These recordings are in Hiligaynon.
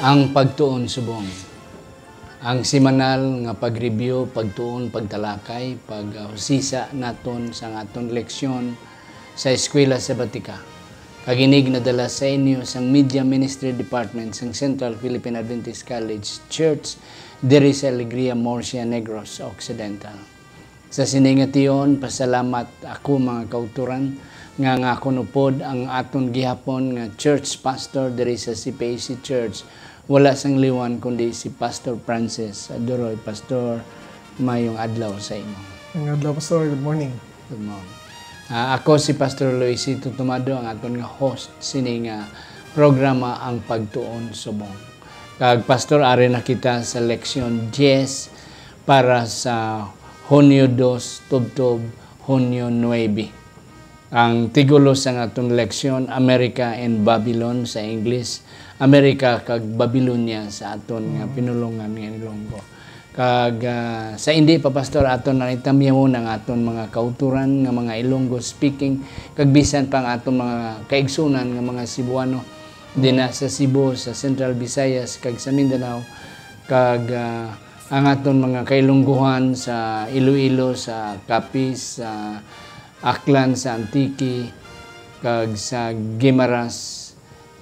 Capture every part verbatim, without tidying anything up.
Ang pagtuon subong. Ang semanal nga pag-review, pagtuon, pagtalakay, paghusisa naton sa aton leksyon sa Eskwela Sabatika. Kag ini ginadala sa inyo sang Media Ministry Department sang Central Philippine Adventist College Church diri sa Alegria, Murcia, Negros Occidental. Sa sini nga tion, pasalamat ako, mga kauturan, nga, nga akon upod ang aton gihapon nga church pastor diri sa C P A C Church, wala sang liwan kundi si Pastor Francis Adoroy. Pastor, mayong adlaw sa imo. Ang adlaw, Pastor. Good morning. Good morning. Ah, ako si Pastor Luisito Tumado, ang aton nga host sini nga programa, Ang Pagtuon Subong. Kag, Pastor, ari na kita sa leksyon diyes para sa Hunyo dos tubtob Hunyo nuebe. Ang titulo sang aton leksyon, America and Babylon, sa English, Amerika kag Babilonia sa aton nga pinulongan nga Ilonggo. Kag, ah, sa indi pa, Pastor, aton na itamyamon ang aton mga kauturan nga mga Ilonggo speaking, kag bisan pa ang aton mga kaigsunan nga mga Cebuano, dinha sa Cebu, sa Central Visayas, kag sa Mindanao, kag, ah, ang aton mga kailongguhan sa Iloilo, sa Capiz, sa Aklan, sa Antique, kag sa Guimaras,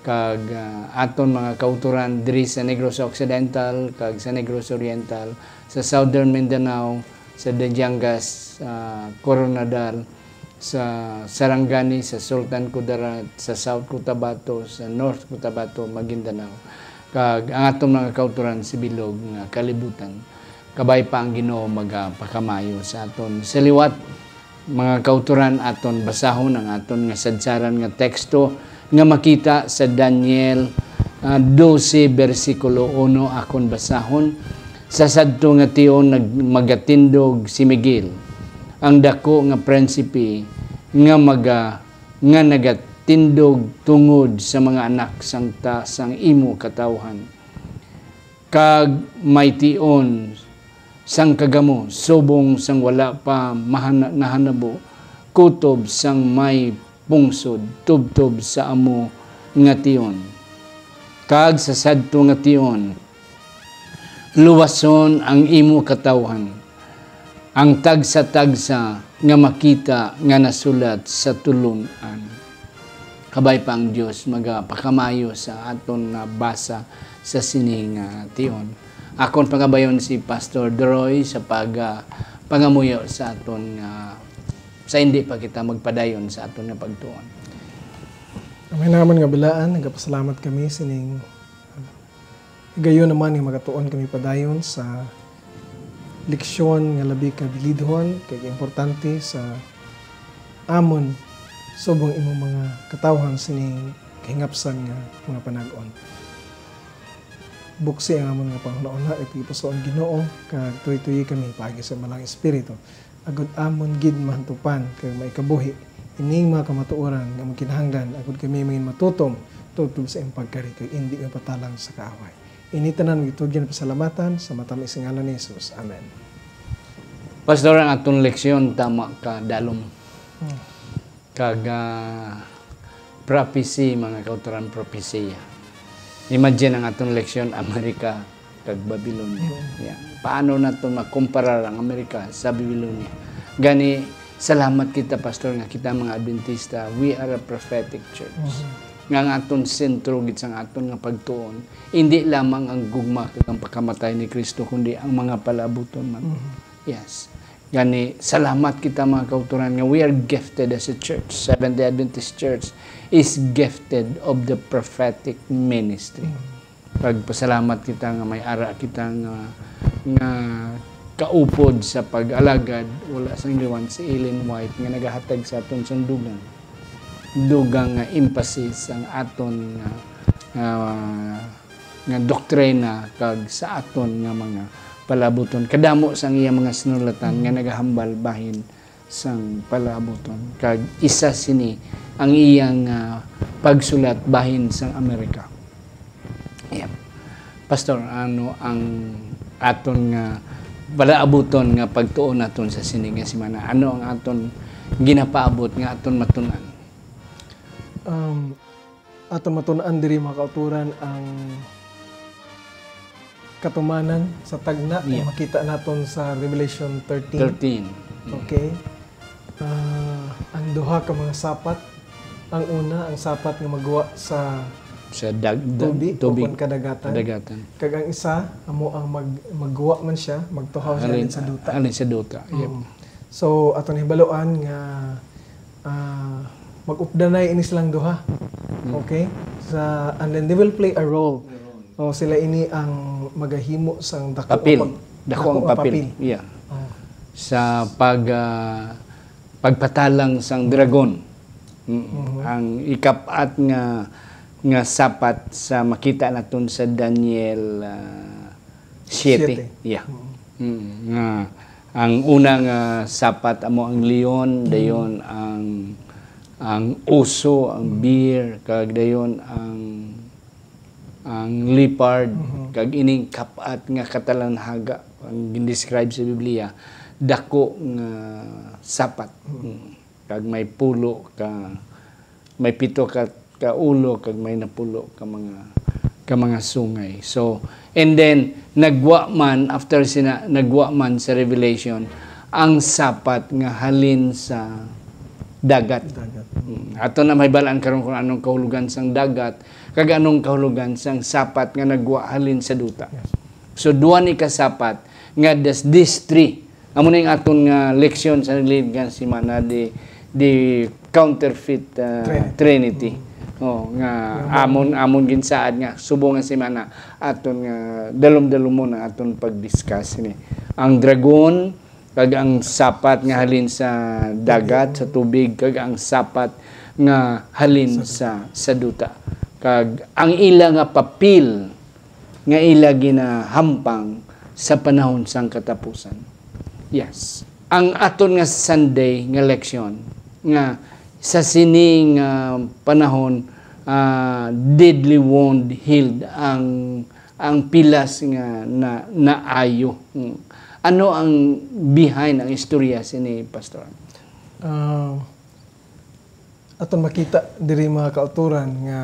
kag, ah, aton mga kauturan diri sa Negros Occidental kag sa Negros Oriental, sa Southern Mindanao, sa Batangas, sa Koronadal, sa Sarangani, sa Sultan Kudarat, sa South Cotabato, sa North Cotabato, Maguindanao, kag ang aton mga kauturan sa bilog nga kalibutan. Kabay pa ang Ginoo magapakamayo sa aton. Sa liwat, mga kauturan, aton basahon ang aton nga sadsaran nga teksto nga makita sa Daniel, ah, dose, bersikulo uno, akon basahon. Sa sadto nga tion nag-, magatindog si Miguel, ang daku nga prinsipe nga maga-, nga nagatindog tungod sa mga anak sang ta-, sang imo katawhan. Kag may tion sang kagamo subong sang wala pa mahana-, nahanabo, kutob sang may pungsod tubtob sa amo nga tion. Kag sa sadto nga tion, luwason ang imo katawhan, ang tagsa-tagsa nga makita nga nasulat sa tulon-an. Kabay pa ang Dios magapakamayo sa aton nabasa sa sini nga tion. Akon pangabayon si Pastor Doroy sa pag, ah, pangamuyo sa aton nga, sa hindi pa kita magpadayon sa aton nga pagtuon. May naman nga bilaan, nagapasalamat kami sining Higayon naman nga magatuon kami padayon sa leksyon nga labi ka bilidhon kag importante sa amon subong imong mga katawhan sining kahingapsan nga mga panag-on. Buksi ang amon nga panghunahuna kag paghipuso ang Ginoo, kag tuyi-tuyi kami paagi sa Malang Espiritu. Agod amon gid mahantupan kag maikabuhi ining mga kamatuoran nga magkinahanglan, agud kami mangin matutom tubtob sa iyang pagkari kag indi mapatalang sa kaaway. Ini tanan gitugyan pasalamatan sa matamis nga ngalan ni Jesus. Amen. Pastor, ang aton leksyon tama ka dalom. Hmm. Kag, ah, prophecy, mga kauturan, prophecy. Imagine ang aton leksyon, Amerika kag Babylonia. Mm. Yeah. Paano nato makumparar ang Amerika sa Babylonia? Gani, salamat kita, Pastor, nga kita mga Adventista, we are a prophetic church. Mhm. Nga ang aton sentro gid sang aton nga pagtuon, indi lamang ang gugma kag ang pagkamatay ni Kristo, kundi ang mga palaabuton man. Mhm. Yes. Gani, salamat kita, mga kauturan, nga we are gifted as a church. Seventh-day Adventist Church is gifted of the prophetic ministry. Mm. Pagpasalamat kita nga may ara kita nga, nga kaupod sa pag-alagad, wala sang liwan, si Ellen White, nga nagahatag sa aton sang dugang, dugang nga emphasis ang aton nga, nga nga doktrina kag sa aton nga mga palaabuton. Kadamo sang iya mga sinulatan nga nagahambal bahin sang palaabuton, kag isa sini ang iya nga pagsulat bahin sang Amerika. Ayan. Pastor, ano ang aton nga palaabuton nga pagtuon naton sa sini nga semana? Ano ang aton ginapaabot nga aton matun-an? Um, Aton matun-an diri, mga kauturan, ang katumanan sa tagna nga Yeah. makita naton sa Revelation thirteen. Thirteen. Mm. Okay. Ah, ang duha ka mga sapat. Ang una, ang sapat nga magwa sa Sa dag-, dag-, tubig, tubig, o kon kadagatan. kadagatan. Kag ang isa, amo ang mag-, magwa man siya, magtuhaw siya Halin, halin sa duta. halin sa duta. Yep. Mm. So, aton hibaluan nga, ah, mag-updanay ini silang duha. Mm. Okay? Sa, and then they will play a role. O, sila ini ang magahimo sang dako Papel. nga pag-, Dako dako ang nga papel. papel. Yeah. Oh. Sa pag, ah, pagpatalang sang dragon. Mm. Mhm. Ang ikapat nga, nga sapat sa makita naton sa Daniel, ah, siete. Siete. Yeah. Mm. Mm. Nga ang una nga sapat amo ang leon, Mm. dayon ang, ang oso, ang Mm. bear, kag dayon ang ang leopard, Mhm. kag ining kap-at nga katalanhaga, ang gindescribe sa Biblia, dako nga sapat. Mhm. Mm. Kag may pulo ka, may pito ka, ka ulo, kag may napulo ka mga, ka mga sungay. So, and then, nagwa man, after sina, nagwa man sa Revelation, ang sapat nga halin sa dagat. Dagat. Mm. Ato na mahibalaan karon kung anong kahulugan sang dagat, kag anong kahulugan sang sapat nga nagwa halin sa duta. Yes. So, duha ni ka sapat nga das-, these three. Amo na yung aton nga leksyon sa nagligad nga semana, the, the counterfeit, uh, Trinity. Trinity. Mm. Oh, nga Yung amon, amon ginsaad nga subong nga semana aton nga dalom-dalomon ang aton pag-discuss ini. Ang dragon, kag ang sapat nga halin sa dagat, sa tubig, kag ang sapat nga halin sa, sa duta. Kag ang ila nga papel nga ila ginahampang sa panahon sang katapusan. Yes. Ang aton nga Sunday nga leksyon nga sa sini nga panahon, ah, deadly wound healed ang, ang pilas nga na, naayo. Mm. Ano ang behind, ang istorya sini, Pastor? Ah, aton makita diri, mga kautoran, nga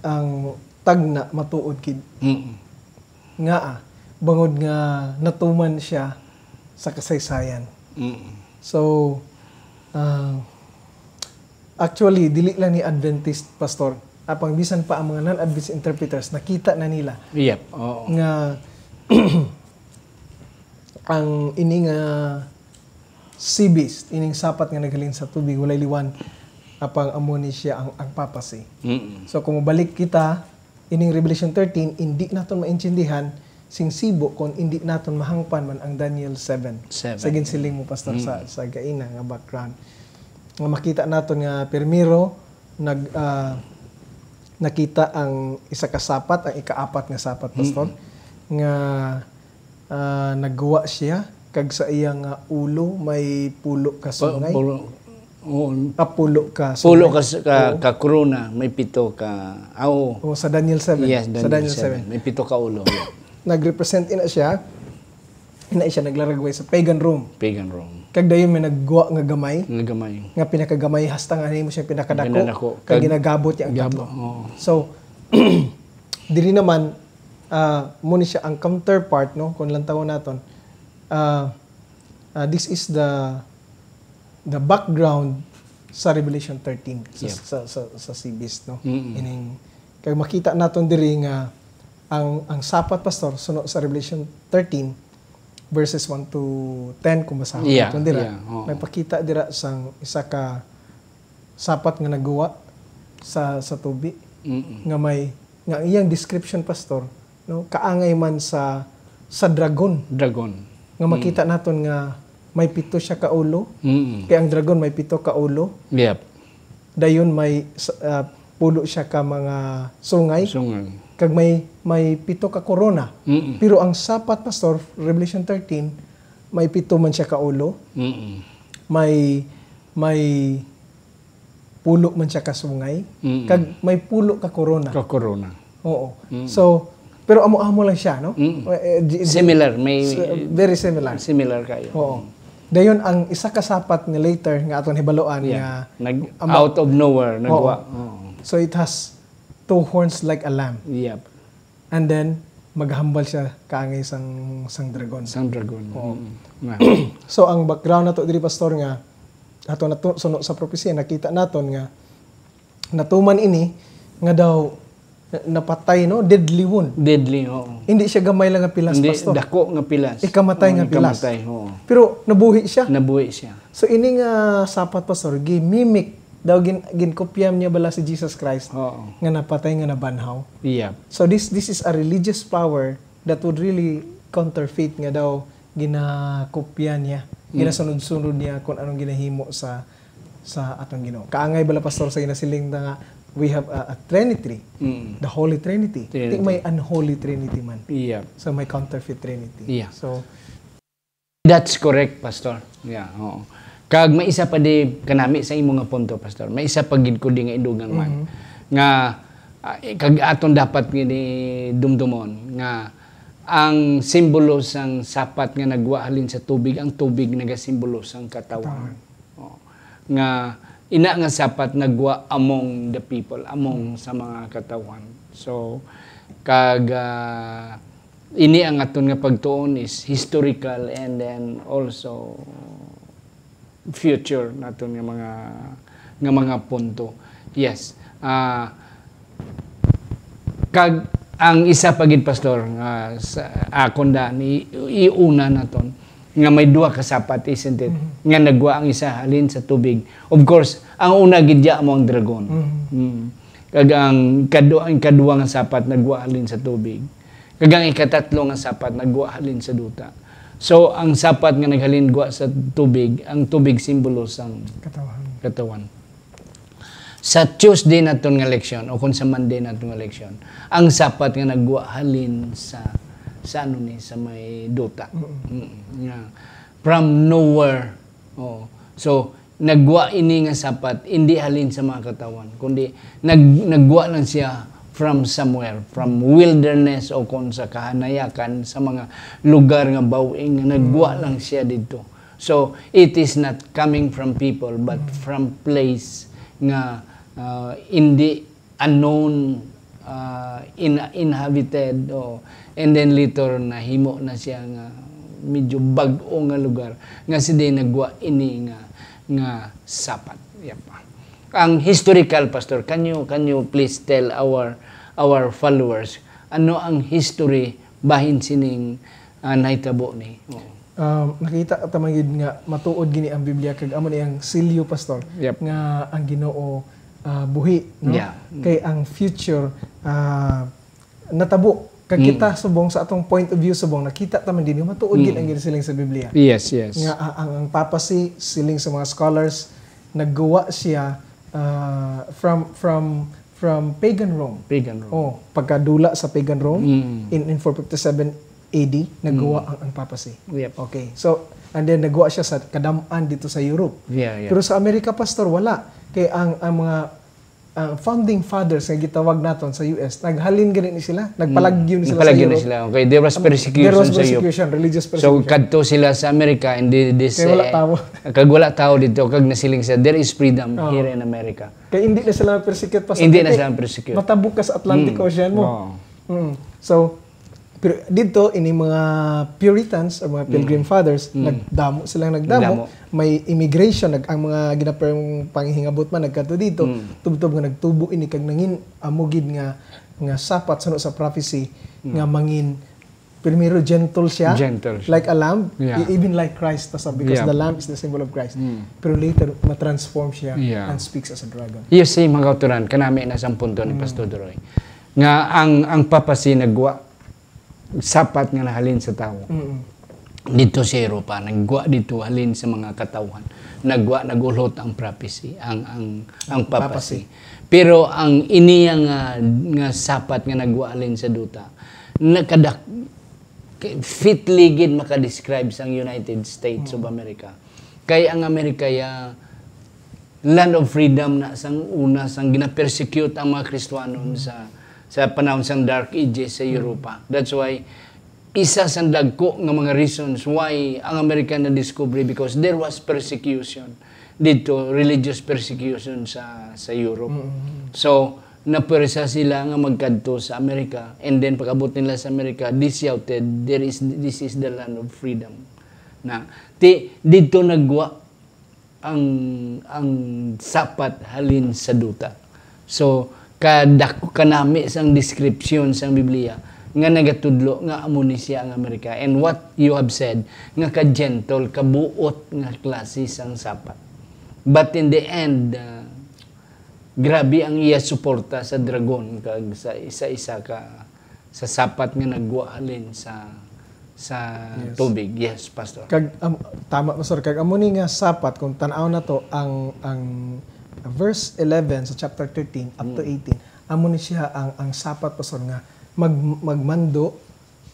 ang tagna matuod gid. Mm. Ngaa? Bangod nga natuman siya sa kasaysayan. Mm. So, ah, actually, dili lang ni Adventist, Pastor. Apang bisan pa ang mga non-Adventist interpreters, nakita na nila Yep, oo. nga ang ini nga sea beast, ining sapat nga naghalin sa tubig, walay liwan, apang amo ni siya ang, ang papacy. Mm-mm. So, kung mabalik kita, ining Revelation thirteen, indi naton maintindihan sing sibo kung indi naton mahangpan man ang Daniel seven. Seven. Sa ginsiling mo, Pastor, sa, Mm. sa gaina nga background. Nga makita naton nga, primero, nag, ah, nakita ang isa ka sapat, ang ikaapat nga sapat, Pastor, Mm. nga, ah, nagguwa siya, kag sa iya nga ulo may pulo ka Pa-, sungay. pulo, oo. Ah, pulo ka Pulo sungay. ka s-, ka, Oo. ka korona, may pito ka, ah, oo. Oo, sa Daniel seven. Yes, Sa Daniel Daniel seven. seven. May pito ka ulo. Nag-represent ina siya, ina siya naglaragway sa pagan Rome. Pagan Rome. Kag dayon may nagguwa nga gamay, Nga gamay. nga pinakagamay, hasta nga nimo siya pinakadako, Pinadako. kag Kag ginagabot niya ang gab-, tatlo. oo. So, diri naman, ah, mo ni siya ang counterpart, no? Kung lantawon naton, ah, ah, this is the, the background sa Revelation thirteen, sa, Yep. sa, sa, sa sea beast, no? Mm-mm. Ining, kag makita naton diri nga ang, ang sapat, Pastor, suno sa Revelation thirteen, verses one to ten, kung basahon Yeah, naton dira, yeah, oo. nagpakita dira sang isa ka sapat nga nagguwa sa, sa tubi, Mm-mm. nga may, nga ang iyang description, Pastor, no, kaangay man sa, sa dragon. Dragon. Nga Mm. makita naton nga may pito siya ka ulo. Mm-mm. Kay ang dragon may pito ka ulo. Yep. Dayon may s-, ah, pulo siya ka mga sungay. Sungay. Kag may, may pito ka korona. Mm-mm. Pero ang sapat, Pastor, Revelation thirteen, may pito man siya ka ulo. Mm-mm. May, may pulo man siya ka sungay. Mm-mm. Kag may pulo ka korona. Ka korona. Oo. Mm. So, pero amo-amo lang siya, no? Mm. Eh, eh, di-, di-, Similar, may s-, very similar. similar kayo. Oo. Dayon, ang isa ka sapat nga later nga aton hibaluan Yeah. nga Nag-, amo-, out of nowhere, Oo. nagwa. Oo. So, it has two horns like a lamb. Yep. And then, maghambal siya kaangay sang, sang dragon. Sang dragon. Oo. Mm. Nga. So, ang background nato diri, Pastor, nga ato nato suno sa prophecy, nakita naton nga natuman ini nga daw na- napatay, no, deadly wound. Deadly, oo. Hindi siya gamay lang nga pilas, Hindi, Pastor. Dako nga pilas. Ikamatay Oo, nga pilas. Ikamatay, oo. Pero nabuhi siya. Nabuhi siya. So, ini nga sapat, Pastor, gimimic daw, gin ginkopya niya bala si Jesus Christ Oo. Nga napatay, nga nabanhaw. Yeah. So this this is a religious power that would really counterfeit nga daw ginakopya niya, Mm. ginasunod-sunod niya kung anong ginahimo sa sa atong Ginoo. Kaangay bala, Pastor, sa ginasiling na nga we have a, a Trinity, Mm. the Holy Trinity. Trinity. Di may unholy Trinity man. Yeah. So may counterfeit Trinity. Yeah. So That's correct, Pastor. Yeah, oo. Kag may isa pa di kanami sa imo nga punto, Pastor. May isa pa gid ko di nga idugang man. Mhm. Nga ah, kag aton dapat gini dumdumon nga ang simbolo sang sapat nga nagwa halin sa tubig, ang tubig nagasimbolo sang katawhan. Oo. Nga ina nga sapat nagwa among the people, among sa mga katawhan. So kag ah, ini ang aton nga pagtuon is historical and then also future naton nga mga nga mga punto. Yes. Ah kag ang isa pa gid, Pastor, nga sa akon da ni iuna naton nga may duha ka sapat, isn't it? Nga nagwa ang isa halin sa tubig. Of course, ang una gid diya amo ang dragon. Mm. Kag ang kadua, ang kadua nga sapat nagwa halin sa tubig. Kag ang ikatatlo nga sapat nagwa halin sa duta. So ang sapat nga naghalin gwa sa tubig, ang tubig simbolo sang Katawhan. Katawan. Sa Tuesday naton nga leksyon o kung sa Monday naton nga leksyon, ang sapat nga nagwa halin sa sa ano ni sa may duta. Mm, nga from nowhere. Oh. So nagwa ini nga sapat hindi halin sa mga katawan, kundi nag nagwa lang siya from somewhere, from wilderness o kung sa kahanayakan sa mga lugar nga bawing nga nagwa lang siya didto. So it is not coming from people but from place nga ah, hindi unknown, ah, in, inhabited, oh, and then later nahimo na siya nga medyo bag-o nga lugar nga si di nagwa ini nga nga sapat. Yep. Ang historical, Pastor, can you can you please tell our our followers ano ang history bahin sining ah, nahitabo ni? Oo. Um, nakita ta man gid nga matuod gini ang Biblia kag amo ni ang silyo, Pastor, Yep. nga ang Ginoo ah, buhi, no? Yeah. Kay ang future ah, natabo. Kag Mm. Kita subong sa atong point of view subong nakita ta man gid nga matuod gid Mm. ang ginasiling sa Biblia. Yes, yes. Nga ah, ang, ang papacy, siling sa mga scholars, nagguwa siya ah, from from from pagan Rome. Pagan Rome. Oh, pagkadula sa pagan Rome Mm. in in four fifty-seven A D nagguwa ang, ang papacy. Yep. Okay. So, and then nagguwa siya sa kadam-an dito sa Europe. Yeah, yeah. Pero sa Amerika, Pastor, wala. Kay ang ang mga ang founding fathers nga gitawag naton sa U S, naghalin gani ni sila, nagpalagyo ni sila Nagpalagyo sa na Europe. Sila. Okay, there was Ano, persecution there was sa Europe. Persecution, religious So persecution. Kadto sila sa Amerika and they, they Kay wala say- tawo. Kag wala tawo dito kag nasiling sa there is freedom Oo. here in America. Kay hindi na sila persecute pa sa Hindi na Atlantic. Sila persecute. Matabok ka sa Atlantic Mm. Ocean mo. Oo. Mm. So, pero dito ini mga Puritans or mga Pilgrim Mm. Fathers, Mm. nagdamo silang nagdamo. Nagdamo. May immigration, nag, ang mga ginapang panghingabot man nagkadto dito, Mm. tubtob nga nagtubo ini kag nangin amo gid nga nga sapat suno sa prophecy Mm. nga mangin primero gentle siya, Gentle siya. Like a lamb, Yeah. e- even like Christ, ta sa, because Yeah. The lamb is the symbol of Christ. Mm. Pero later, matransform siya Yeah. and speaks as a dragon. You see, mga kauturan, kanami na sa punto ni Mm. Pastor Duroy, nga ang ang papacy nagwa sapat nga nahalin sa tawo. Mm. Dito sa Europa, nagwa dito halin sa mga katawhan. Nagwa, nagulhot ang prophecy, ang ang ang papacy. Papacy. Pero ang iniya nga, nga sapat nga nagwa halin sa duta, nakadak fitly gid makadescribe sang United States of America. Kay ang Amerika ya land of freedom na sang una, sang gina-persecute ang mga Kristiyanon sa sa panahon sang Dark Ages sa Europa. That's why isa sang dagko nga mga reasons why ang Amerika na-discovery, because there was persecution dito, religious persecution sa sa Europe. Mm. So Napwersa sila nga magkadto sa Amerika, and then pag-abot nila sa Amerika, they shouted, "There is, this is the land of freedom." Na, ti, didto nagwa ang, ang sapat halin sa duta. So, kadak-, kanami sang description sang Biblia nga nagatudlo nga amo ni siya ang Amerika. And what you have said, nga ka-gentle, kabuot nga klase sang sapat. But in the end, uh, grabe ang iya suporta sa dragon kag sa isa-isa ka, sa sapat nga nagwa halin sa, sa Yes. tubig. Yes, Pastor. Kag, am-, tama, Pastor. Kag amo ni nga sapat, kung tan-aw na to, ang, ang verse eleven sa chapter thirteen up to Mm. eighteen, amo ni siya ang, ang sapat, Pastor, nga mag-, magmando,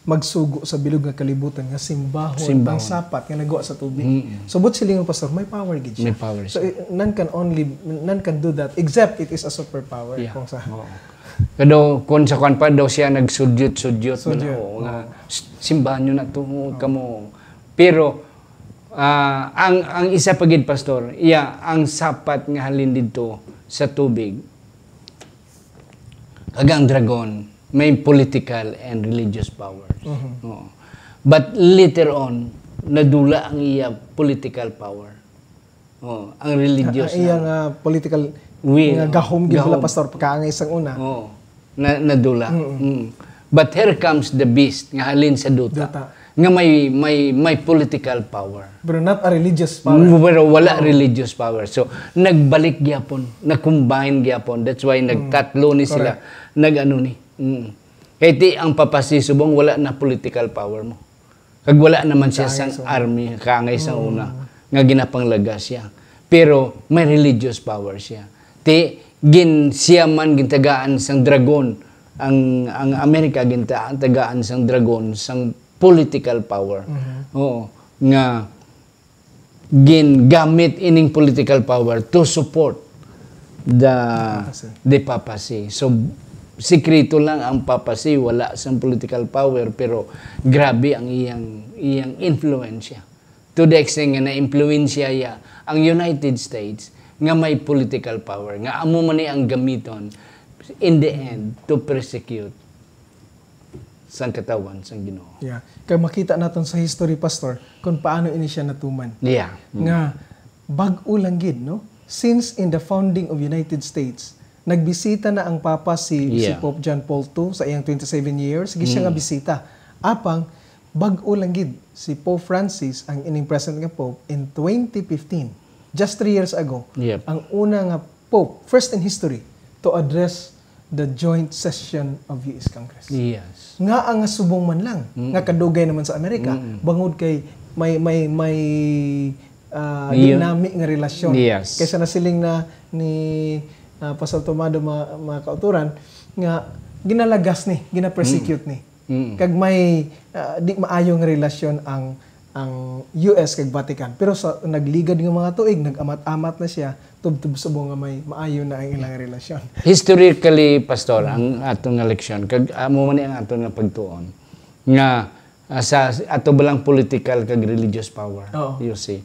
magsugo sa bilog nga kalibutan nga simbahon Simbahon. ang sapat nga nagwa sa tubig. Mm. So, buot silingon, Pastor, may power gid siya. May power So, siya. i-, none can only, none can do that except it is a superpower. Yeah. Kung sa Oo. Pero kung sa kwan pa daw siya nagsudyot-sudyot man, Sudyot. oo, nga, Oo. "S-, simbahan nyo na to, Oo. kamo." Pero, ah, ang, ang isa pa gid, Pastor, iya, ang sapat nga halin didto sa tubig, kag ang dragon, may political and religious powers. Mhm. Oo. But later on, nadula ang iya political power. Oo, ang religious Ang iya na. nga political Will, nga gahom gid, gahom. Pastor, pagkaangay sang una. Oo. Na, nadula. Mm-mm. Mm. But here comes the beast nga halin sa duta, Duta. nga may, may, may political power. Pero not a religious power. Mm, pero wala Oo. religious power. So, nagbalik gyapon, na-combine gyapon. That's why Mm. nagtatlo ni sila. Correct. Nag-ano ni. Mm. Kay ti ang papacy subong wala na political power mo. Kag wala naman siya Kaangay sang sa una. army, kaangay sang Mm. una, nga ginapanglagas siya. Pero may religious power siya. Ti, gin-, siya man gintagaan sang dragon, ang, ang Amerika ginta-, tagaan sang dragon, sang political power. Mhm. Oo, nga gingamit ining political power to support the, Papacy. the papacy. So, sikreto lang ang papacy, wala sang political power, pero grabe ang iyang, iyang influensya. To the extent nga na-impluwensya iya ang United States nga may political power, nga amo man ni ang gamiton in the end to persecute sang katawhan sang Ginoo. Yeah. Kay makita naton sa history, Pastor, kung paano ini siya natuman. Yeah. Mm. Nga, bag-o lang gid, no? Since in the founding of United States, nagbisita na ang Papa si, si Yeah. Pope John Paul two sa iyang twenty-seven years. Sige siya nga Mm. bisita. Apang, bag-o lang gid si Pope Francis, ang ining present nga Pope, in twenty fifteen. Just three years ago, Yep. ang una nga Pope, first in history, to address the joint session of U S Congress. Yes. Nga ang subong man lang, Mm. nga kadugay naman sa Amerika, Mm. bangod kay may, may, may, ah, Iya. dinami nga relasyon. Yes. Kaysa nasiling na ni, ah, Pastor Tomado, mga, mga kauturan, nga ginalagas ni, ginapersecute Mm. ni. Mm. Kag may, ah, di maayo nga relasyon ang, ang U S kag Vatican. Pero sa nagligad nga mga tuig, nag-amat-amat na siya, tubtob subong nga may maayo na ang ilang relasyon. Historically, Pastor, ang aton nga leksyon, kag amo man ni ang aton nga pagtuon, nga, ah, sa ato ba lang political kag religious power, Oo. you see.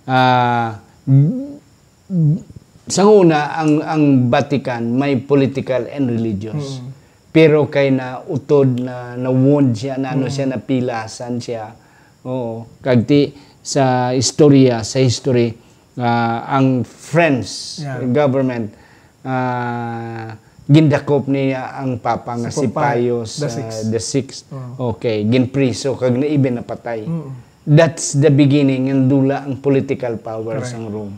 Ah, sa una, ang, ang Vatican may political and religious. Mm. Pero kay nautod, na, na-wound siya, na ano Mm. siya, napilasan siya. Oo. Kag ti, sa istorya, sa history, ah, ang French Yeah. government, ah, gindakop niya ang Papa nga Si si Pope Pius, the ah, sixth. the sixth. Oo. Okay, ginpriso kag na even napatay. Mm. That's the beginning, nga dula ang political power Correct. sang Rome.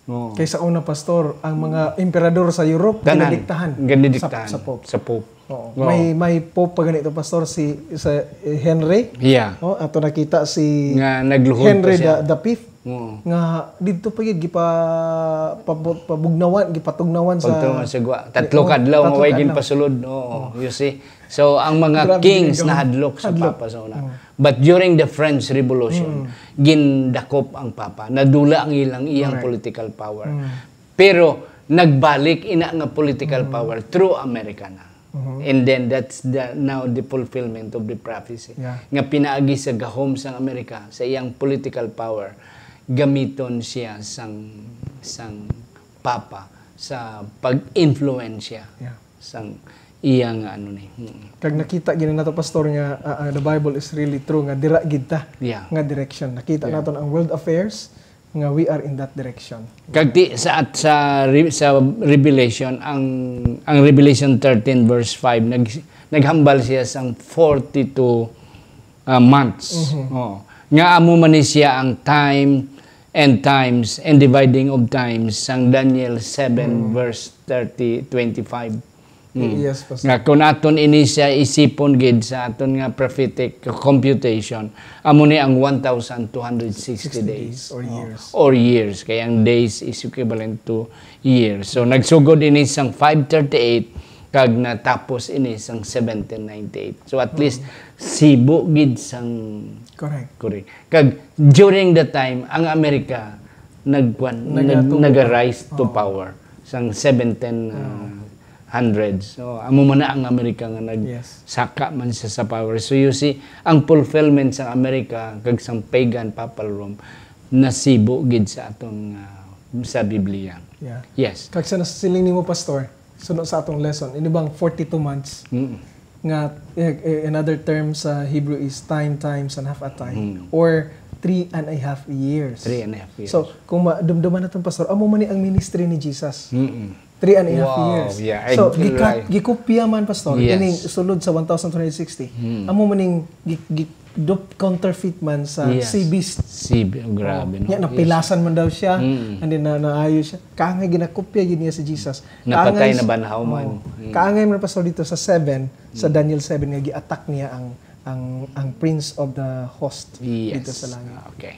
Oo. Kay sa una, Pastor, ang mga emperador sa Europe, Tanan, ginadiktahan ginadiktahan sa, sa Pope. sa Pope. Oo. Oo. May, may Pope pa ganito, Pastor, si, sa, eh, Henry. Yeah. Oh, ato nakita si Nga nagluhod Henry pa siya. the, the fifth. Oo. Nga didto pa gid gipa-, pabu-, pabugnawan, gipatugnawan sa Pagtulungan sa gwa. Tatlo Oo, ka adlaw, tatlo nga way ka adlaw. ginpasulod. Oo, Oo. you see. So, ang mga Grabe kings gid ang nahadlok sa hadlok. Papa sa una. Oo. But during the French Revolution, Mm. gindakop ang Papa. Nadula ang ilang, iyang Correct. political power. Mm. Pero nagbalik ina nga political Mm. power through America na. Mhm. And then that's the, now the fulfillment of the prophecy. Yeah. Nga pinaagi sa gahom sang Amerika, sa iyang political power, gamiton siya sang, sang Papa sa pag-influensya. Yeah. sang iya nga ano ni. Mm. Kag nakita gid nato, Pastor, nga, ah, ah, the Bible is really true, nga dira gid ta Yeah. nga direction. Nakita Yeah. naton ang world affairs, nga we are in that direction. Kag ti, sa, at sa re-, sa Revelation, ang, ang Revelation thirteen verse five, nag-, naghambal siya sang forty-two, ah, months. Mhm. Oh. Nga amo man ni siya ang time and times and dividing of times sang Daniel seven Mm. verse thirty, twenty-five. Mm. Yes, Pastor. Nga kung aton ini siya isipon gid sa aton nga prophetic computation, amo ni ang one thousand two hundred sixty Sixty days. days or Oh, years. or years. Kaya ang days is equivalent to years. So, nagsugod ini sang five thirty-eight, kag natapos ini sang seventeen ninety-eight. So, at least, Mm. sibo gid sang Correct. Correct. Kag during the time, ang Amerika nagkuan, nag-, Nagatubo. naga-rise to Oo. power sang seventeen, uh, Mm. hundreds. So, amo man na ang Amerika nga nag-, Yes. saka man siya sa power. So, you see, ang fulfillment sa Amerika kag sang pagan papal Rome nasibo gid sa aton nga, sa Biblia. Yeah. Yes. Kag sa nasiling nimo, Pastor, suno sa atong lesson, ini bang forty-two months Mm. nga, eh, eh, another term sa Hebrew is time, times, and half a time, Mm. or three and a half years. Three and a half years. So, kung madumduman naton, Pastor, amo man ni ang ministry ni Jesus. Mm-mm. Three and a half Wow, years. yeah, So, I gika-, like gikopya man, Pastor, Yes. ining sulod sa one thousand two hundred sixty. Mm. Amo man ning gi-, gi-, dup-, counterfeit man sa Yes. sea beast. Sea be-, grabe, Oh, no? nya, Yes. napilasan man daw siya, Mm. and then na-, naayo siya. Kaangay ginakopya gid niya si Jesus. Napatay Kaangay na s-, banhaw man. oh, Mm. kaangay man, Pastor, dito sa seven, sa Mm. Daniel seven, nga gi-attack niya ang, ang, ang Prince of the Host Yes. dito sa langit. Okay.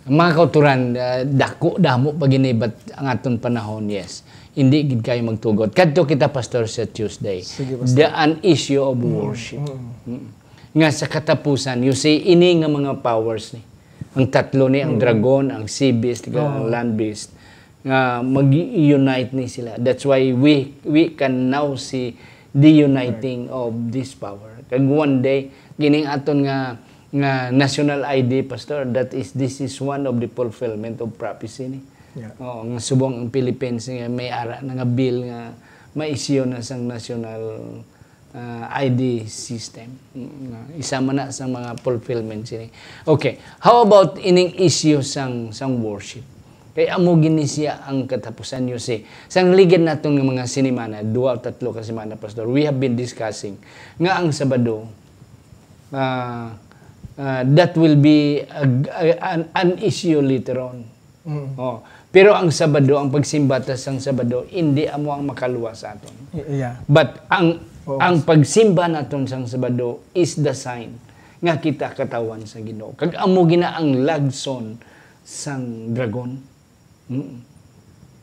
Ang mga kauturan, ah, dako, damo pa gini, but ang aton panahon, yes. Hindi gid kayo magtugot. Kadto kita, Pastor, sa Tuesday. Sige, Pastor. The, an issue of Mm, worship. mm. Mm. Nga sa katapusan, you see, ini nga mga powers ni. Ang tatlo ni, ang Mm. dragon, ang sea beast, kag ang Oh. land beast, nga mag-unite ni sila. That's why we, we can now see the uniting Correct. of this power. Kag one day, kining aton nga, nga national I D, Pastor, that is, this is one of the fulfillment of prophecy ni. Yeah. Oo, nga subong ang Philippines nga may ara na nga bill nga ma-issue na sang national, ah, I D system. Mm, isa man na sa mga fulfillment sini. Okay, how about ining issue sang, sang worship? Kay amo gini siya ang katapusan, you see. Sang ligid naton nga mga sinimana, duha o tatlo ka semana, Pastor, we have been discussing nga ang Sabado, ah, ah, that will be a, a, an, an issue later on. Mm. Oh. Pero ang Sabado, ang pagsimba ta sang Sabado, hindi amo ang makaluwas sa aton. Y-, yeah. But ang, Oo. ang pagsimba naton sang Sabado is the sign nga kita katawan sa Ginoo. Kag amo gina ang lagson sang dragon. Mm.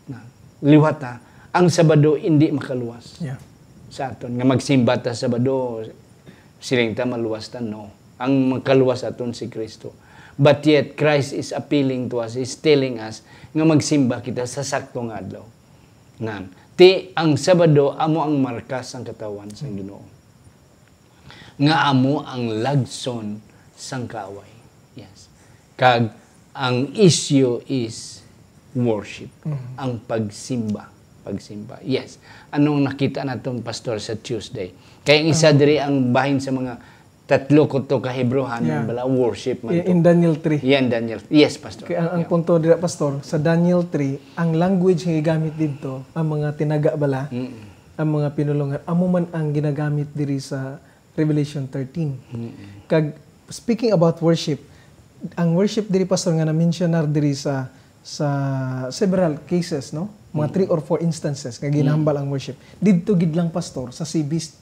Na, liwat, ha, ang Sabado hindi makaluwas Yeah. sa aton. Nga magsimba ta Sabado, siling ta maluwas ta, no. Ang makaluwas aton si Kristo. But yet, Christ is appealing to us, is telling us nga magsimba kita sa sakto nga adlaw. Nan, ti ang Sabado amo ang marka sang katawan sang Ginoo, nga amo ang lagson sang kaaway. Yes. Kag ang issue is worship, Mhm. ang pagsimba, pagsimba. Yes. Anong nakita naton, Pastor, sa Tuesday? Kay ang isa Ah. diri ang bahin sa mga tatlo ko to ka Hebreohan Yeah. bala, worship man I-, to. In Daniel three. Yeah, in Daniel. Yes, Pastor. Kay ang, ang Yeah. punto dira, Pastor, sa Daniel three, ang language nga gigamit didto, ang mga tinaga bala, Mm. ang mga pinulongan, amo man ang ginagamit diri sa Revelation thirteen. Mm. Kag, speaking about worship, ang worship diri, Pastor, nga na-mentionar diri sa, sa several cases, no? Mga Mm. three or four instances nga ginahambal Mm. ang worship. Didto gid lang, Pastor, sa sea beast.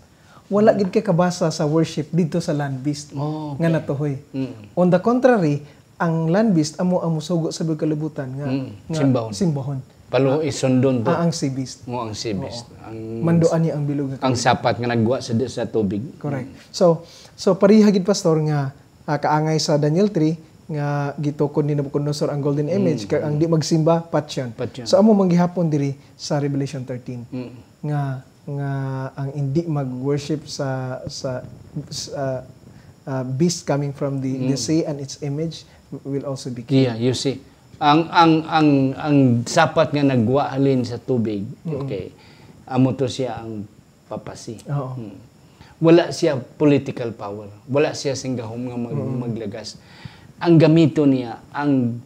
Wala Mm. gid kay kabasa sa worship didto sa land beast Oh, nga okay. natuhoy. Mm. On the contrary, ang land beast amo ang musugo sa bilog kalibutan nga, Mm, nga simbahon. simbahon. Palo Ah, isundon to. ah, ang sea beast. Mo ang sea Oo. beast. Ang Manduan niya ang bilog nga ang kalibutan. sapat nga nagwa sa, sa tubig. Correct. Mm. So, so pareha gid, Pastor, nga, ah, kaangay sa Daniel three nga gitukod ni Nabucodonosor ang golden image, Mm. kag ang di magsimba, patyon. Patyon. So, amo man gihapon diri sa Revelation thirteen Mm. nga nga ang hindi mag-worship sa, sa, sa, ah, beast coming from the, the Mm. sea and its image will also be killed. Yeah, you see. Ang, ang, ang, ang sapat nga nagwa halin sa tubig, Mm. okay, amo to siya ang papasi. Oo. Hmm. Wala siya political power. Wala siya sing gahom nga mag- maglagas. Ang gamiton niya, ang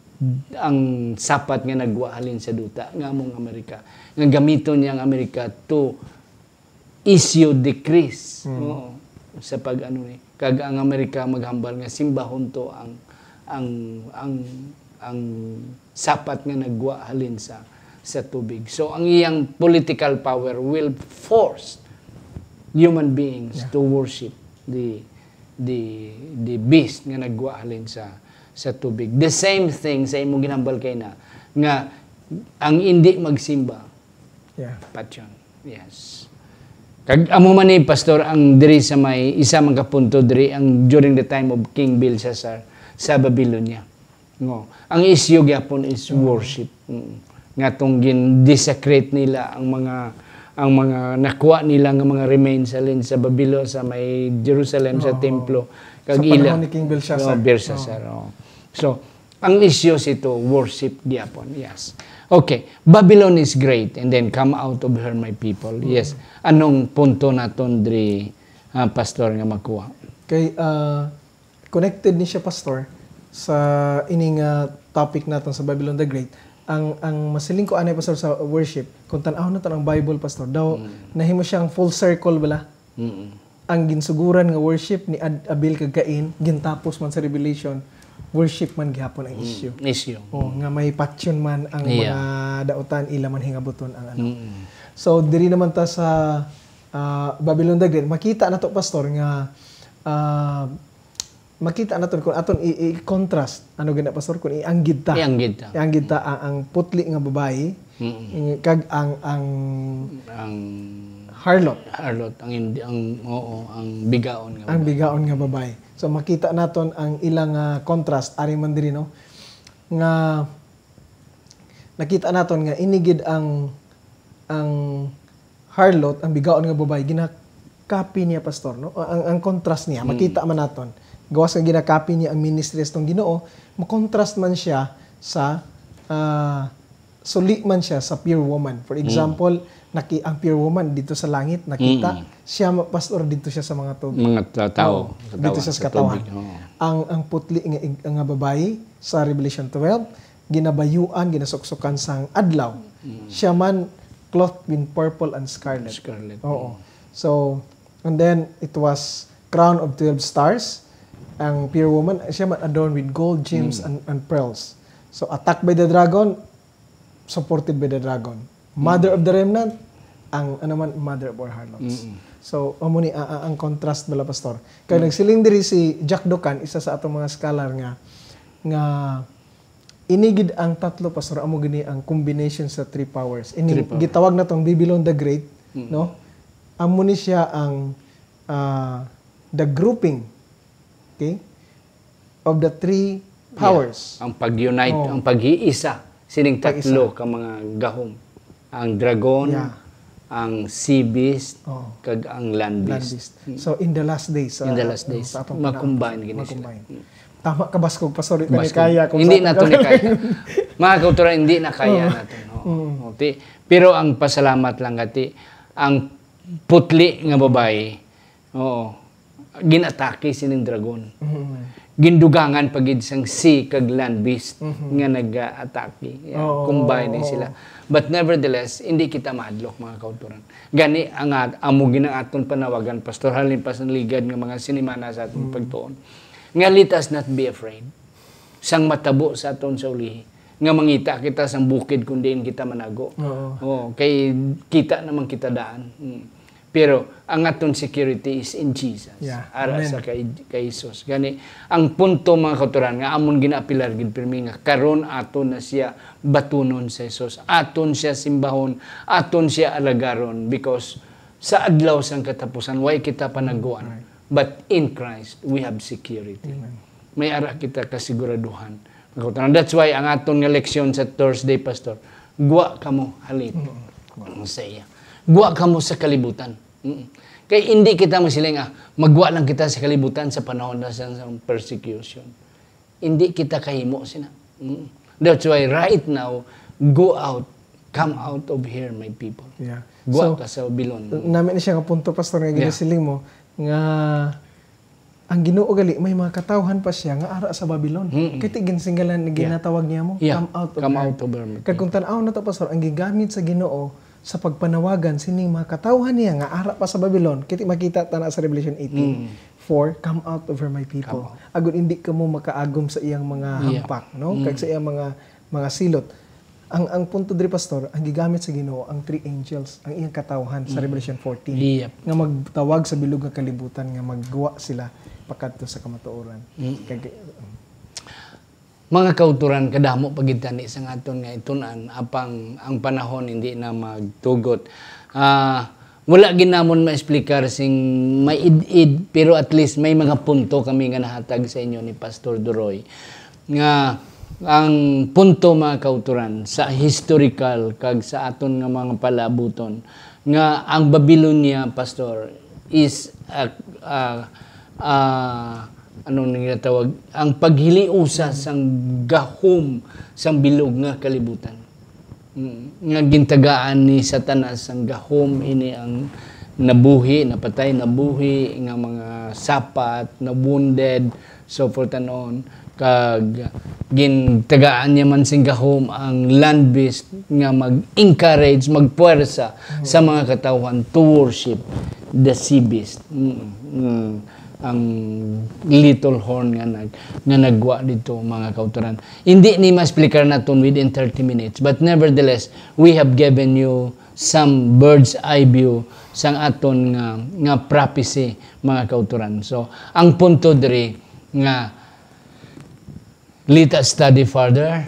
ang sapat nga nagwa halin sa duta, nga among Amerika. Nga gamiton niya ang Amerika to issue decrees. Oo. Sa pag-ano ni. Kag ang Amerika maghambal nga simbahon to ang ang ang ang sapat nga nagwa halin sa sa tubig. So ang iyang political power will force human beings to worship the the the beast nga nagwa halin sa sa tubig. The same thing sa imong ginhambal kay na nga ang indi magsimba Yeah. patyon. Yes. Kag amo man ni, Pastor, ang diri sa may isa man ka punto diri ang during the time of King Belshazzar sa Babylonia. No. Ang issue gyapon is worship. Mm. Nga tong gin-desecrate nila ang mga ang mga nakuha nila nga mga remains halin sa Babylon, sa may Jerusalem, sa templo. Kag Sa ila panahon ni King Belshazzar. Oh, Belshazzar, oh. So, ang issue sito worship gyapon. Yes. Okay. Babylon is great and then come out of her, my people. Yes. Anong punto naton diri, ah, Pastor, nga makuha? Kay ah, connected ni siya, Pastor, sa ining ah, topic naton sa Babylon the Great. Ang ang masiling ko anay, Pastor, sa worship, kung tan-awon naton ang Bible, Pastor, daw nahimo siyang full circle bala. Mm. Ang ginsuguran nga worship ni Ad- Abel kag Cain gintapos man sa Revelation, worship man gihapon ang issue. Issue. Oh, nga may patyon man ang Yeah. mga dautan, ila man hingabuton ang ano. Mm. So diri naman ta sa ah, Babylon the Great, makita nato, Pastor, nga ah, makita nato kung aton i- i-contrast, ano gina, Pastor, kung ianggid ta. Ianggid ta. Ianggid ta ang, ang putli nga babayi Mm. kag ang ang Ang harlot, harlot, ang hindi, ang, oo, ang bigaon nga ang babae. Bigaon nga babayi. So makita naton ang ilang ah, contrast ari man diri, no, nga nakita naton nga ini gid ang ang harlot, ang bigaon nga babayi, ginakapi niya, Pastor, no? Ang ang contrast niya makita man naton. Gawas nga ginakapi niya ang ministry sa atong Ginoo, makontrast man siya sa ah, suli man siya sa pure woman. For example, naki ang pure woman dito sa langit, nakita siya ma- Pastor, dito siya sa mga tubig. Mga ta- tao, Oo, dito siya sa katawhan. Tubig, oo. Ang ang putli nga ig- nga babayi sa Revelation twelve, ginabayuan, ginasuksukan sang adlaw. Siya man clothed in purple and scarlet. Scarlet. Oo. So, and then it was crown of twelve stars. Ang pure woman, siya man adorned with gold, gems, and, and pearls. So, attacked by the dragon, supported by the dragon. Mother of the remnant, ang ano man, mother of all harlots. So, amo ni a- a- ang contrast bala, Pastor. Kay nagsiling diri si Jack Docan, isa sa atong mga scholar nga nga ini gid ang tatlo, Pastor, amo gini ang combination sa three powers. Ini Three powers. Gitawag na tong Babylon the Great, no? Amo ni siya ang ah, the grouping, okay, of the three powers. Ang pag-unite, Oh. Ang pag-iisa sining Pag-isa. Tatlo ka mga gahom. Ang dragon, Yeah. Ang sea beast, Oh. Kag ang land Land beast. beast. So in the last days, In the ah, last days, sa atong makombine panahon, gini sila. makombine. Tama ka ba, Pastor? Hindi Basta, kaya kung hindi sa nato ni kaya. Mga kauturan, hindi na kaya nato. No? Okay. Pero ang pasalamat lang gati, ang putli nga babae, oo, ginatake sining dragon. Mm. Gindugangan pa gid sang sea kag land beast Mhm. nga nag-atake. Yeah, Oo, combine ni oo. Sila. But nevertheless, hindi kita mahadlok, mga kauturan. Gani, ang at- amo gid ang aton panawagan, Pastor, halin pa sa ligad nga mga sinimana sa aton Mm. pagtuon. Nga let us not be afraid sang matabo sa aton sa ulihi. Nga mangita kita sang bukid kung diin kita manago. Oo. Oh, kay kita naman kita daan. Mm. Pero ang aton security is in Jesus. Yeah. Ara Amen. sa kay, kay Jesus. Gani, ang punto, mga kauturan, nga amon ginaapilar gid pirmi nga karon aton na siya batunon sa Jesus. Aton siya simbahon, aton siya alagaron, because sa adlaw sang katapusan, way kita panaguan. Right. But in Christ, we have security. Amen. May ara kita kasiguraduhan. Mga kauturan. That's why ang aton nga leksyon sa Thursday, Pastor, gwa kamo halin sa iya. Gwa kamo sa kalibutan. Mm. Kay hindi kita masiling, ah, magwa lang kita sa kalibutan sa panahon na sa, sa persecution. Hindi kita kahimo sina. Mm. That's why right now, go out "Come out of here, my people." Yeah. Gwa So, ka sa Babilon. Nami ni siya nga punto, Pastor, nga Yeah. ginasiling mo, nga ang Ginoo gali may mga katawhan pa siya nga ara sa Babilon. Mm-mm. Kay ti ginsinggalan, Yeah. ginatawag niya mo, Yeah. "Come out of Come here." out of here, my Kag kung people. tan-aw na to, Pastor, ang gigamit sa Ginoo sa pagpanawagan sining mga katawhan niya nga ara pa sa Babilon, kay ti makita ta na sa Revelation eighteen, Mm. "For come out of her, my people." Come out. Agud hindi kamo makaagom sa iyang mga Yeah. hampak, no? Kag Mm. sa iyang mga, mga silot. Ang, ang punto diri, Pastor, ang gigamit sa Ginoo ang three angels, ang iyang katawhan sa Mm. Revelation fourteen, Yep. nga magtawag sa bilog nga kalibutan nga magguwa sila pakadto sa kamatuoran. Mm. Kag, Mga kauturan, kadamo pa gid tani sang aton nga itun-an, apang ang panahon hindi na magtugot. Ah, wala gid namon maexplicar sing maid-id, pero at least may mga punto kami nga nahatag sa inyo ni Pastor Duroy. Nga ang punto, mga kauturan, sa historical kag sa aton nga mga palabuton, nga ang Babylonia, Pastor, is a, a, a, ano nila tawag, ang paghiliusa sang gahom sang bilog nga kalibutan. Mm, nga gintagaan ni Satanas sang gahom, ini ang nabuhi, napatay, nabuhi, nga mga sapat, na wounded, so forth and on. Kag gintagaan niya man sing gahom ang land beast nga mag-encourage, magpuwersa sa mga katawhan to worship the sea beast. Mm, mm, ang little horn nga nag-, nga nagwa dito, mga kauturan. Hindi ni ma-explicar naton within thirty minutes, but nevertheless, we have given you some bird's eye view sang aton nga, nga prophecy, mga kauturan. So, ang punto diri nga, let us study further,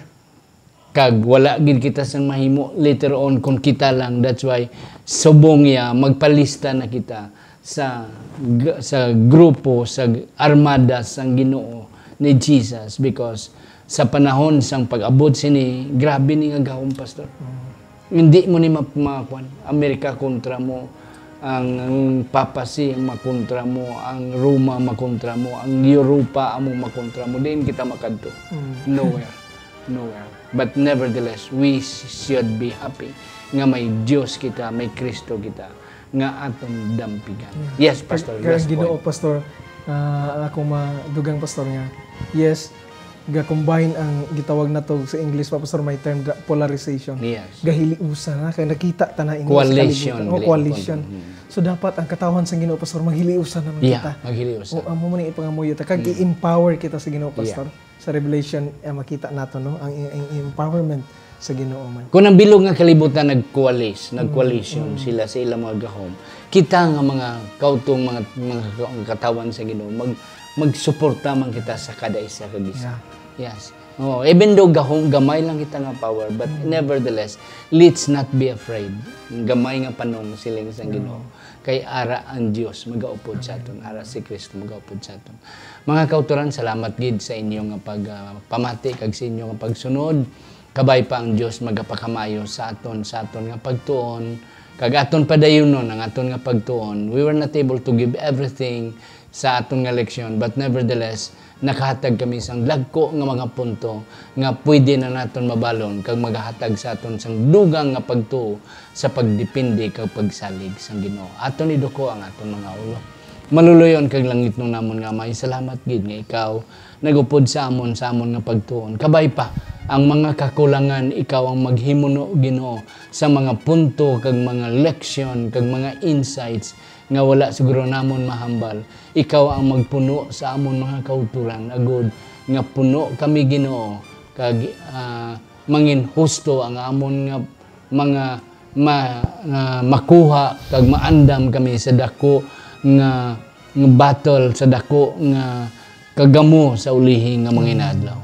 kag wala gid kita sang mahimo later on kung kita lang. That's why, subong ya, magpalista na kita sa g-, sa grupo, sa g-, armada sang Ginoo ni Jesus, because sa panahon sang pag-abot sini, grabe ni nga gahom, Pastor. Mm. Hindi mo ni ma-, makuan. Amerika kontra mo, ang, ang papacy ang makontra mo, ang Roma makontra mo, ang Europa amo makontra mo. Diin kita makadto? Mm. Nowhere. Nowhere. But nevertheless, we sh-, should be happy nga may Dios kita, may Kristo kita, nga aton dampigan. Yeah. Yes, Pastor. Kag, kag Last ang Ginoo, point. Pastor, ah, ang akong madugang, Pastor, nga, yes, ga-combine ang gitawag nato sa English pa, Pastor, may term da, polarization. Yes. Gahiliusa na, kay nakita ta na ini sa Coalition, kalibutan. Oh, gali coalition. Ang, hmm. So, dapat ang katawhan sang Ginoo, Pastor, maghiliusa naman Yeah, kita. Maghiliusa. O, amo man ang ipangamuyo ta. Kag Hmm. i-empower kita sa Ginoo, Yeah. Pastor. Sa Revelation, eh, makita nato, no? Ang, ang, ang empowerment sa Ginoo man. Kung ang bilog nga kalibutan nag-coalesce, nag-coalition Mm, mm. sila sa ilang mga gahom, kita nga mga kautong, mga, mga katawhan sa Ginoo, mag-, magsuporta man kita sa kada isa kag isa. Yeah. Yes. Oh, even though gahom, gamay lang kita nga power, but Mm. nevertheless, let's not be afraid. Gamay nga panong siling sang Ginoo. No. Kay ara ang Dios magaupod sa Amen. aton, ara si Kristo magaupod sa aton. Mga kauturan, salamat gid sa inyo nga pag, ah, pamati kag sa inyo nga pagsunod. Kabay pa ang Dios magapakamayo sa aton, sa aton nga pagtuon, kag aton padayunon ang aton nga pagtuon. We were not able to give everything sa aton nga leksyon, but nevertheless, nakahatag kami sang dagko nga mga punto nga pwede na naton mabalon kag magahatag sa aton sang dugang nga pagtuo sa pagdepende kag pagsalig sang Ginoo. Aton iduko ang aton mga ulo. Maluluyon kag langitnon namon nga Amay, salamat gid nga ikaw nagupod sa amon, sa amon nga pagtuon. Kabay pa ang mga kakulangan, ikaw ang maghimuno, Ginoo, sa mga punto kag mga leksyon kag mga insights nga wala siguro namon mahambal. Ikaw ang magpuno sa amon mga kauturan, agud nga puno kami, Ginoo, kag, ah, mangin husto ang amon nga mga ma-, nga makuha kag maandam kami sa dako nga, nga battle, sa dako nga kagamo sa ulihi nga mga inadlaw.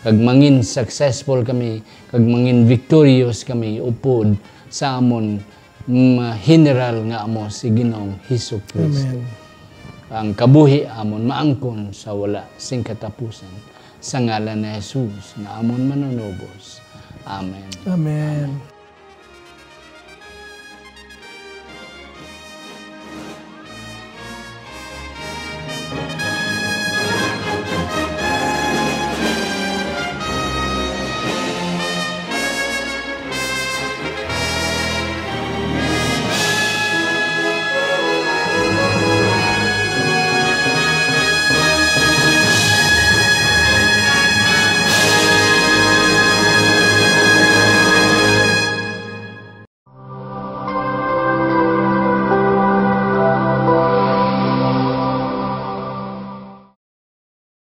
Kag mangin successful kami, kag mangin victorious kami upod sa amon, mm, general nga amo si Ginoong Hesus Kristo. Amen. Ang kabuhi amon maangkon sa wala sing katapusan. Sa ngalan ni Jesus nga amon Manunubos. Amen. Amen.